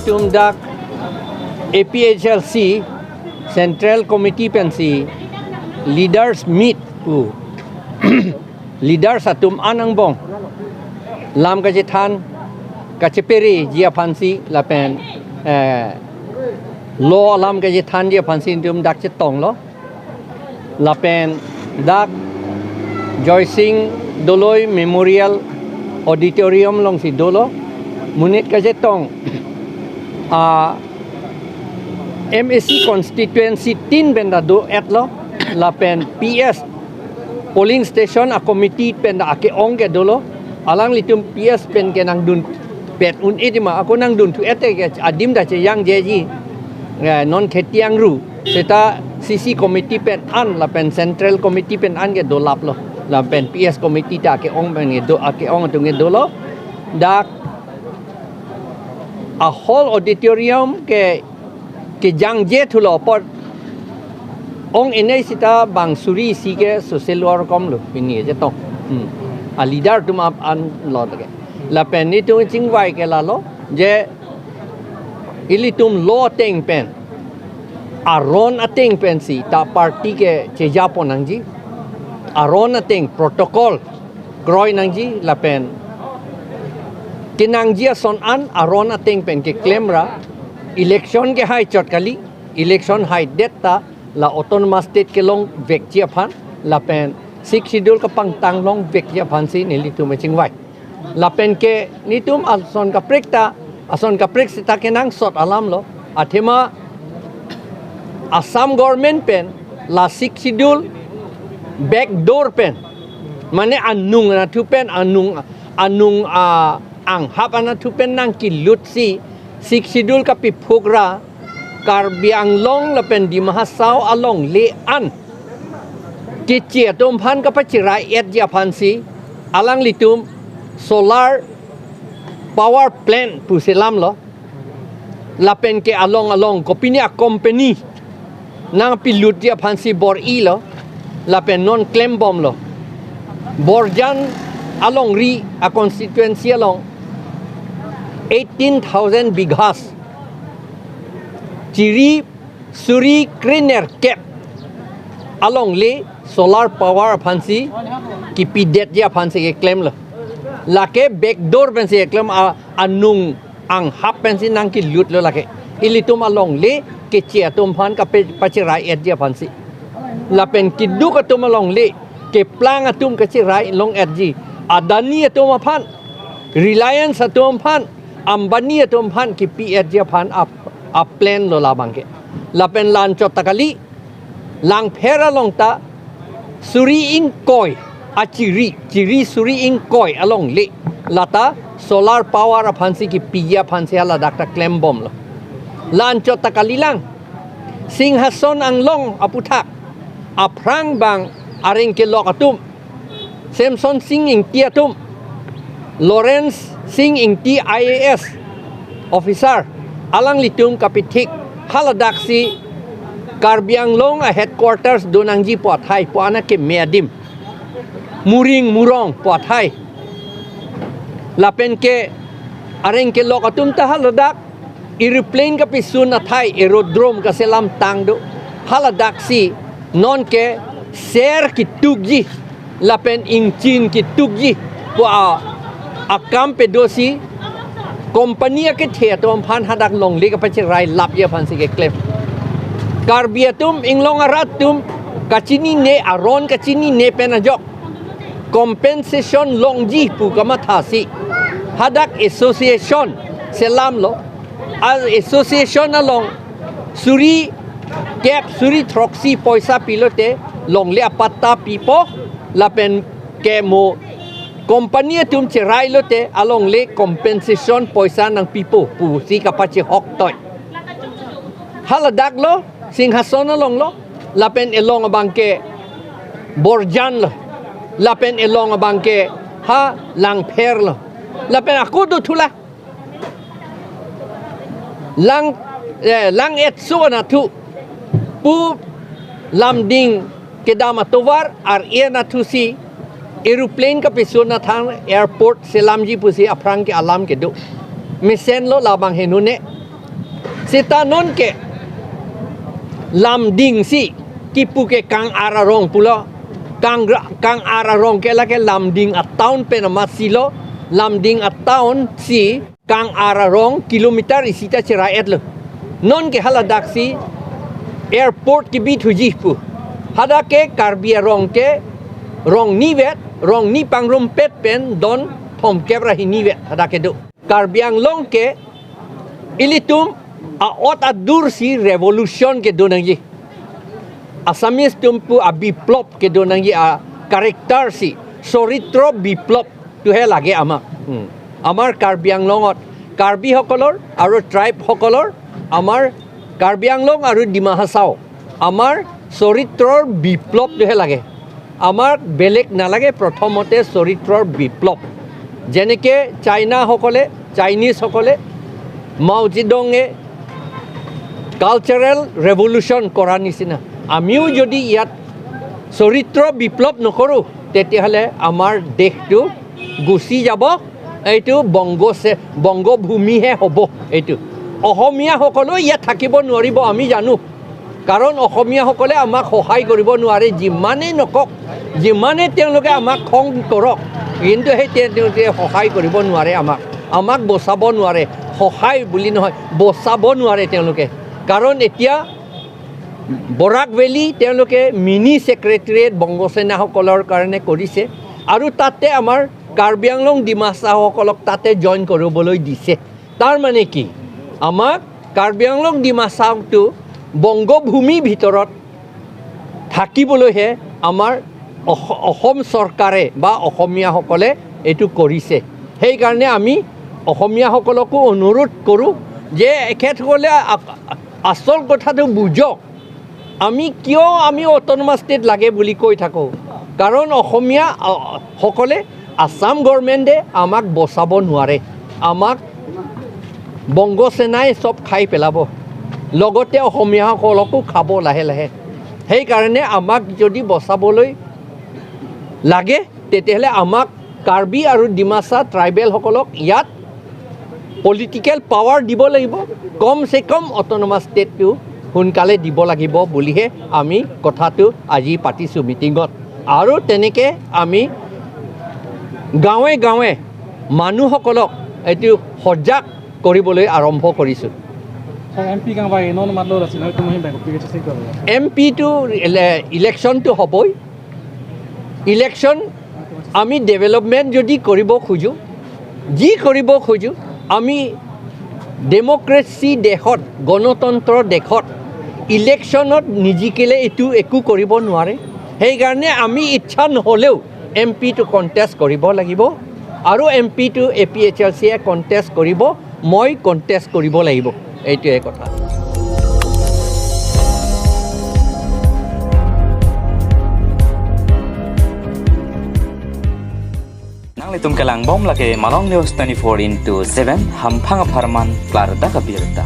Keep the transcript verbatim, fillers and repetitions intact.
Tum dak A P H L C Central Committee pensi leaders meet pu leaders atum an angbong lam kachethan kachepereji aphansi lapen eh, law alam kachethanji aphansi tum dak chetonglo. Lapen dak Joysing Doloi Memorial Auditorium alongsi dolo. Monit kachetong a M A C constituency tin pen ta do-etlo. Lapen P S polling station a committee pen ta ake-ong ke dolo. Alanglitum P S pen ke nangdun pet un-e tima, ako nangdunthu-et ke adim ta chejangjeji. Eh, non kheti angru seta C C committee pen an lapen Central Committee pen an ke dolaplo. Lapen P S committee ta ake-ong pen ke do, ake-ong atum ke dolo. Dak a hall auditorium ke kejangje thulo apot ong enei seta bang suri isi ke social work komlo pini je tong. Hmm. A leader atum ap an lo ke. Lapen netum chingvai ke lalo je ilitum law ateng pen, aron ateng pensi ta party ke chejapon nangji. Aron ateng protocol kroi nangji lapen kenangji ason an aron ateng pen keklem ra election ke hai chot kali, election haidet ta la autonomous state kelong vekji aphan lapen Sixth Schedule kapangtang long vekji aphansi nelitum chingvai. Lapen ke netum ason kaprek ta, ason kaprek seta kenangsot alamlo. Athema Assam government pen la Sixth Schedule back door pen, mane anung anatthu pen, anung anung a anghap anatthu pen nangkelutsi Sixth Schedule kapiphuk ra Karbi Anglong lapen Dima Hasao alongle an keche atum aphan kapacherai-etji aphansi alanglitum solar power plant pusi lamlo. Lapen ke along along kopine a company nangpilutji aphansi bor-ilo. Lapen non klembomlo. Borjan alongri a constituency along eighteen thousand bighas, chiri suri krenerkep alongle solar power aphansi kipidetji aphansi keklemlo. Lake back door pensi keklem a, anung anghap pensi nangkelutlo lake. Ilitum alongle keche atum aphan kape-, pacherai-etji aphansi. Lapen keduk atum alongle keplang atum kacherai long-etji. Adani atum aphan, Reliance atum aphan, Ambani atum aphan kipi-etji aphan a, a plan lo labang ke. Lapen la anchot ta kali, Langpher along ta suri ingkoi, a chiri, chiri suri ingkoi alongle lata solar power aphansi kipiji aphansi haladak ta klembomlo. La anchot ta kalilang, Singhason Anglong aputhak aphrang bang areng kelok atum, Semson Sing Ingti atum, Lawrence Sing Ingti I A S officer, alanglitum kapithik haladaksi Karbi Anglong a headquarters do nangji pu athai pu ana keme adim, Muring Murong pu athai. Lapen ke areng kelok atum ta haladak aeroplane kapisun athai aerodrome kaselam tang do. Haladaksi non ke ser kitukji lapen ingchin kitukji pu a, akam pedosi company akethe atum aphan hadak longle kapacherai lapji aphansi keklem. Karbi atum, Inglong arat atum kachinine, aron kachinine pen ajok compensation longji pu kamathasi hadak association selamlo. A association along suri kep suri throksi poisa pilote longle apatta pipo, lapen ke mo company atum cherai lote alongle compensation poisa nangpipo pusi kapachehok toi. Haladak lo, Singhason along lo, lapen elong abang ke Borjan lo, lapen elong abang ke ha Langpher lo, lapen ako do thula. Lang, eh, Lang-etso anatthu pu Lumding kedam atovar ar-e anatthusi aeroplane kapisun athang airport selamji pusi aphrang ke alam kedo. Mesenlo labang henune. Seta non ke Lumding si kipu ke Kangar arong pulo. Kangra-, Kangar arong ke lake Lumding a-town pen amatsi lo. Lumding a-town si Kangar arong kilometer isi ta cherai-et lo. Non ke haladak si airport kebithuji pu. Hadak ke Karbi arong ke rong nivet, rong ni pangrumpet pen don thomkep ra hini vet hadak kedo. Karbi Anglong ke ilitum a-ot adur si revolution kedo nangji. Assamese atum pu a-biplop kedo nangji, a-character si, choritro biplop tu he lage amak. Hmm. Amar Karbi Anglongot, Karbi hokolor aru tribe hokolor, amar Karbi Anglong aru Dima Hasao, amar choritror biplop tu he lage। Amar belek nalage, prothomote choritror biplop। যেনেকে চাইনা সকলে, চাইনিজ সকলে মাও জেদুঙে কালচাৰেল ৰেভলিউচন কৰা নিচিনা, আমিও যদি ইয়াত চৰিত্ৰ বিপ্লৱ নকৰোঁ, তেতিয়াহ'লে আমাৰ দেশটো গুচি যাব। এইটো বংগ চে-, বংগভূমিহে হ'ব। এইটো অসমীয়াসকলেও ইয়াত থাকিব নোৱাৰিব, আমি জানো। কাৰণ অসমীয়াসকলে আমাক সহায় কৰিব নোৱাৰে, যিমানেই নকওক, যিমানে তেওঁলোকে আমাক খং কৰক, কিন্তু সেই তেওঁলোকে সহায় কৰিব নোৱাৰে আমাক, আমাক বচাব নোৱাৰে। সহায় বুলি নহয়, বচাব নোৱাৰে তেওঁলোকে। কাৰণ এতিয়া বৰাক ভেলী তেওঁলোকে মিনি ছেক্ৰেটেৰিয়েট বংগ সেনাসকলৰ কাৰণে কৰিছে আৰু তাতে আমাৰ কাৰ্বি আংলং ডিমাছাসকলক তাতে জইন কৰিবলৈ দিছে। তাৰ মানে কি? আমাক কাৰ্বি আংলং ডিমাছাটো বংগভূমিৰ ভিতৰত থাকিবলৈহে আমাৰ অস-, অসম চৰকাৰে বা অসমীয়াসকলে এইটো কৰিছে। সেইকাৰণে আমি অসমীয়াসকলকো অনুৰোধ কৰোঁ যে এখেতসকলে আ-, আচল কথাটো বুজক। আমি কিয় আমি অট'নমাছ ষ্টেট লাগে বুলি কৈ থাকোঁ? কাৰণ অসমীয়া, আ, সকলে, আছাম গভৰ্ণমেণ্টে আমাক বচাব নোৱাৰে। আমাক বংগ সেনাই চব খাই পেলাব, লগতে অসমীয়াসকলকো খাব লাহে লাহে। সেইকাৰণে আমাক যদি বচাবলৈ লাগে, তেতিয়াহ'লে আমাক কাৰ্বি আৰু ডিমাছা ট্ৰাইবেলসকলক ইয়াত পলিটিকেল পাৱাৰ দিব লাগিব। কমচে কম অট'নমাছ ষ্টেটটো সোনকালে দিব লাগিব বুলিহে আমি কথাটো আজি পাতিছোঁ মিটিঙত। আৰু তেনেকে আমি গাঁৱে গাঁৱে মানুহসকলক এইটো সজাগ কৰিবলৈ আৰম্ভ কৰিছোঁ। Sir, M P kangvai non matlo lasi noi tum hin bang complication se karo। এম পিটো ইলে-, ইলেকশ্যনটো হ'বই। ইলেকশ্যন আমি ডেভেলপমেণ্ট যদি কৰিব খোজোঁ, যি কৰিব খোজোঁ, আমি ডেমক্ৰেচি দেশত, গণতন্ত্ৰ দেশত ইলেকশ্যনত নিজিকিলে এইটো একো কৰিব নোৱাৰে। সেইকাৰণে আমি ইচ্ছা নহ'লেও এম পিটো কণ্টেষ্ট কৰিব লাগিব আৰু এম পিটো এ পি এইচ এল চিয়ে কণ্টেষ্ট কৰিব, মই কণ্টেষ্ট কৰিব লাগিব। এইটোৱে কথা। Nanglitum kelangbom lake Malong News twenty-four into seven, hamphang apharman klardak abirta.